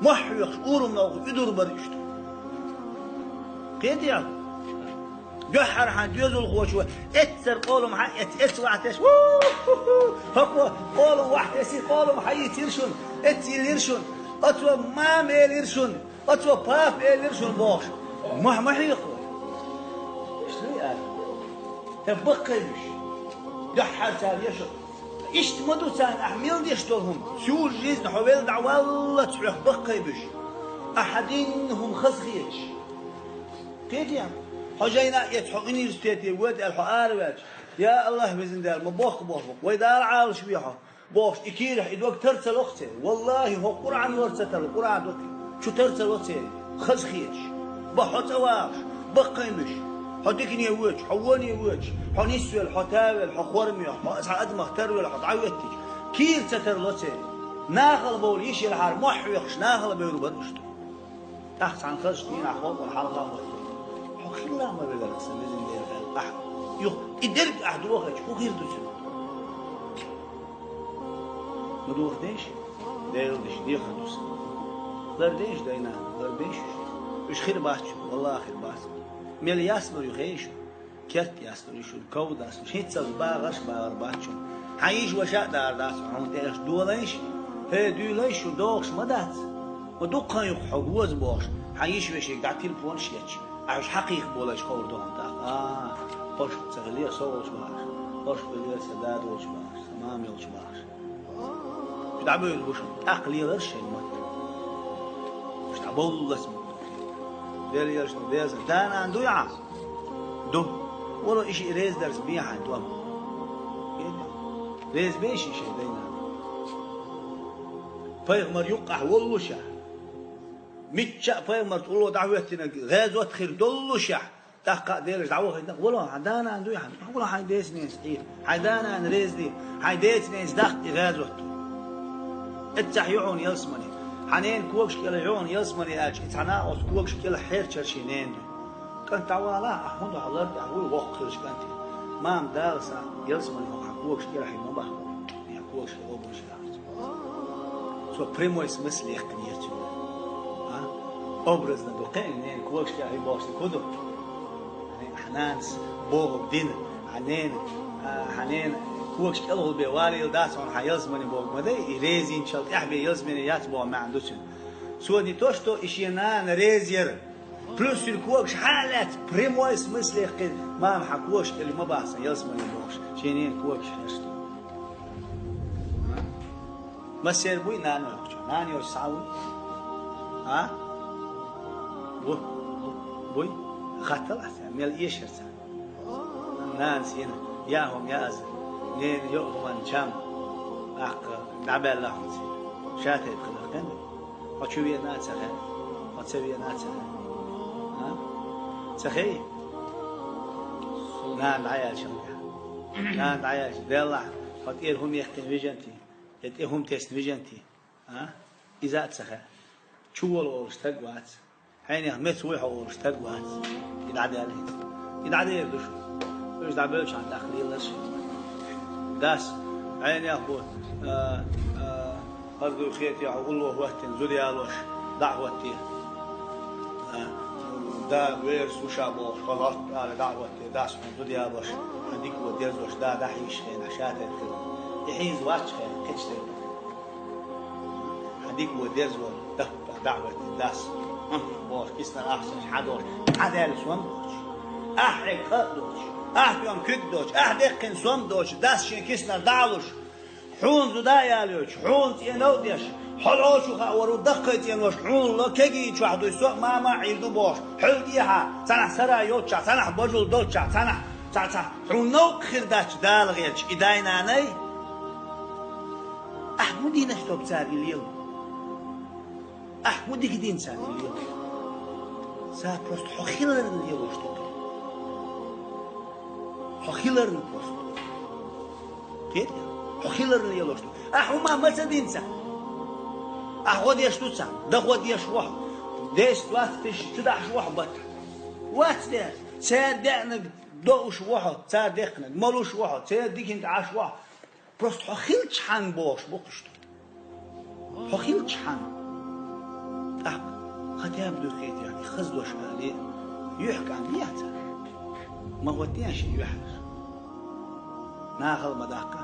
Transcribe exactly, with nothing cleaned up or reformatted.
Мохь хьоькхуш, урам новкъа уьдур бара иштта. Кхетий хьо? Дуьххьара хьан доьзалхочо эццара къолам хьаэц, эц вахьтеш, ву-ху-ху, хӀокхо къолам вахьтеси, къолам хьайийцира шуна, эц йиллира шуна, оцо мама элира шуна, оцо папа элира шуна бохуш. Мохь ма хьоькху. Иштта вий ара? Хьо баккхий буьш? Дуьххьара цара еша. Иштта ма ду царна ахь мел деш долу хӀума. Всю жизнь хьо велла дӀаваллалц хьох баккхий буьш. Ахьа динна хӀума хазахеташ. Кхетий хьо? Хьо жайна а эцна, хьо университете воьду аьлла, хьо араваьлча: «Я АллахӀ, везан Дела, ма бохка боху, вай Дала Ӏалаш ве хьо», — бохуш, и кийрахь и дог тар ца ло-кх церан. ВаллахӀи, хӀокху Къуръан вар ца тарло, Къуръан дог чу тар ца ло церан. Хазахеташ. Бан хьо цӀа вагӀаш, баккхий буьш. Хьо дикане воьдуш, хьо воне воьдуш, хьо нисвелла, хьо тавелла, хьо хормоьху, хьо цхьа адамах тарвелла, хьо дӀахӀоьттича, кийра ца тарло церан. Нахала бовла йиш елахьара, мохь хьоькхуш, нахала бевр бара иштта. ТӀаккха цхьана хазачу дийнахь халкъана хьалха а моттура: «Хьо хилла ма велара, сан везан Дела», — аьлла. Ахь юха и дерг ахь дохийча, хӀун хир ду цуьнан? Ма дохадеш, Делан диш дехар ду сан. Лардеш, дайна, лардеш уьш. Уьш хир бац шуна, валлахӀи, хир бац. Мел яслур ю хезий шуна? Керт яслур ю шуна, ков даслуш, хӀинццалц багӀарш а багӀар бац шуна. Хьан йиша-ваша а даар дац хьуна, хьуна тӀе аьлча долайша, хӀе, дуьйлайша шу, догӀуш ма дац. Ма дуккха а юкъа хьо гоза бохуш, хьан йиша-вешига дӀа телефонаш а етташ, ахь уьш хьакхайкха болайша ховр ду хьуна тӀаккха. А, хӀорш ца хилира со волчу бахьаш, хӀорш хилира сан дада волчу бахьаш, сан мама йолчу бахьаш. Уьш дӀабевлла бу шуна, тӀаккха лелара шайн мотт. Уьш дӀабовллалц мотт. Дела елча, деза, да-нана дуй ахь? Ду. Вало, и шиъ реза дарца бен хьайн тӀом. Реза бен шиъ шайн дай-нана? Пайхамар юккъехь воллушехь, мичча а пайхамарца улло дӀахӀоьттинарг гӀазот хир доллушехь, тӀаккха а Делаша дӀавахийтина: «Вало, хьан да-нана дуй хьан? Вало, хьайн деца-ненаца Ӏе. Хьайн да-нана реза де. Хьайн деца-ненаца даккха и гӀазот». Эццахь ю хьуна ялсамане. Хьан ненан когаш кӀела ю хьуна ялсамане аьлча, и цхьа накъост когаш кӀела хьерчара шен ненан дуй. КӀант, дӀавалахь, ахь хӀун ду, хьо лар тӀехь вуй, воккха хилча кӀанте. Мама, Дала сан ялсамане хьо хьан когаш кӀела хьийна ма бахьа. Хьан когаш кӀела образ яхац. Цо прямой смысле яьккхинера цуьнан. А? Образно ду кхин, ненан когаш кӀела хьийна бохуш дерг хӀун ду? Хьан нанас бохург дина, хьан ненан, а, хьан ненан когаш кӀелхула бен валийла дац хьуна хьан ялсамане бохург ма дай, и резинчул тӀаьхьа бен ялсамане яц боху маьӀна ду цуьнан. Цо не то что и шен нана реза яра, плюс цуьнан когаш хьа а лаьцна, прямой смысле кхин, мама, хьан когаш кӀела ма бахьа сан ялсамане бохуш, шен ненан когаш хьерча. Массеран буй нана йоккхучу? Нана йоцу схьа а вуй? А? Ву. Буй? Хаттал ахь царна, мел эшара царна. Нанас йина, яа хӀума яаза, ненан йоӀ хӀуманна чам, аккха дӀабаьлла хьуна церан. Ша тайпа хилар кхин ду. Хьо чу веана а ца хаьа, хьо ца веана а ца хаьа. А? Ца хаьий? Нана дӀаяьлча хьуна. Нана дӀаяьлча, деллахь, хьо тӀера хӀума яьккхина вижанти, я тӀе хӀума тесна вижанти. А? Иза а ца хаьа. Чу вола олуш стаг вац. Хьенех меца вуй хьо олуш стаг вац. И дӀадаьлла хӀинца. И дӀадер ду шу. Уьш дӀабевлчхьана тӀаккха лелаш. Дас, хьенех бу, а, а, хӀара дуй хетий хьо улло хӀоттина, зуда ялош, дӀа а хӀоттий. А, да, верас ву ша бохуш, хӀо латта ара дӀа а хӀоттий, дас хьуна зуда ялош, хьан дика вон дерзош, да, дӀахьийша хенахь, ша тайпа хилла. И хьийза вац хенахь, кхечу тайпа. Хьан дика вон дерзо, дахпа дӀа а хӀоьттина дас. Бохуш, киснар ахчанаш хьадолуш, хьадаьлла сом доцуш. Ахь хьегна къа а доцуш, ахь тоьхна куьг а доцуш, ахь даьккхина сом а доцуш, дас шен киснар дӀа а луш. Хьуна зуда а ялоьцуш, хьуна цӀенов а деш, хьо лоцу хаавар ву даккхий цӀенош, хьуна ло кегий чохь дуй, со а мама а Ӏийр ду бохуш, хьол тӀехьа, цхьанахь сара йолччахь, цхьанахь божул долччахь, цхьанахь, цхьа, цхьа, хьуна новкъа хир дац Дала гӀерташ, и дай-нанай? Ахь хӀун дина тобу цара и лело? Ахь хӀун дика дина цара и лело? Цара просто хьо хиларна лелош ду. Хьо хиларна просто. Кхетий? Хьо хиларна лелош ду. Ахь хӀума ма ца дина цара. Ахь гӀо деш ду царна. Дан гӀо деш ву хьо. Десять-двадцать тысяч чу дахьаш ву хьо баттахь. Вац де. Цара деанарг доуш ву хьо, цара дехнарг молуш ву хьо, церан диканиг Ӏаш ву хьо. Просто хьо хилчхьана бохуш бу-кх иштта. Хьо хилчхьана. Кеп духийтар, и хаза дош ала, юхь кӀант яц. Ма гӀоттаде ший юхь. Нахал ма даккха.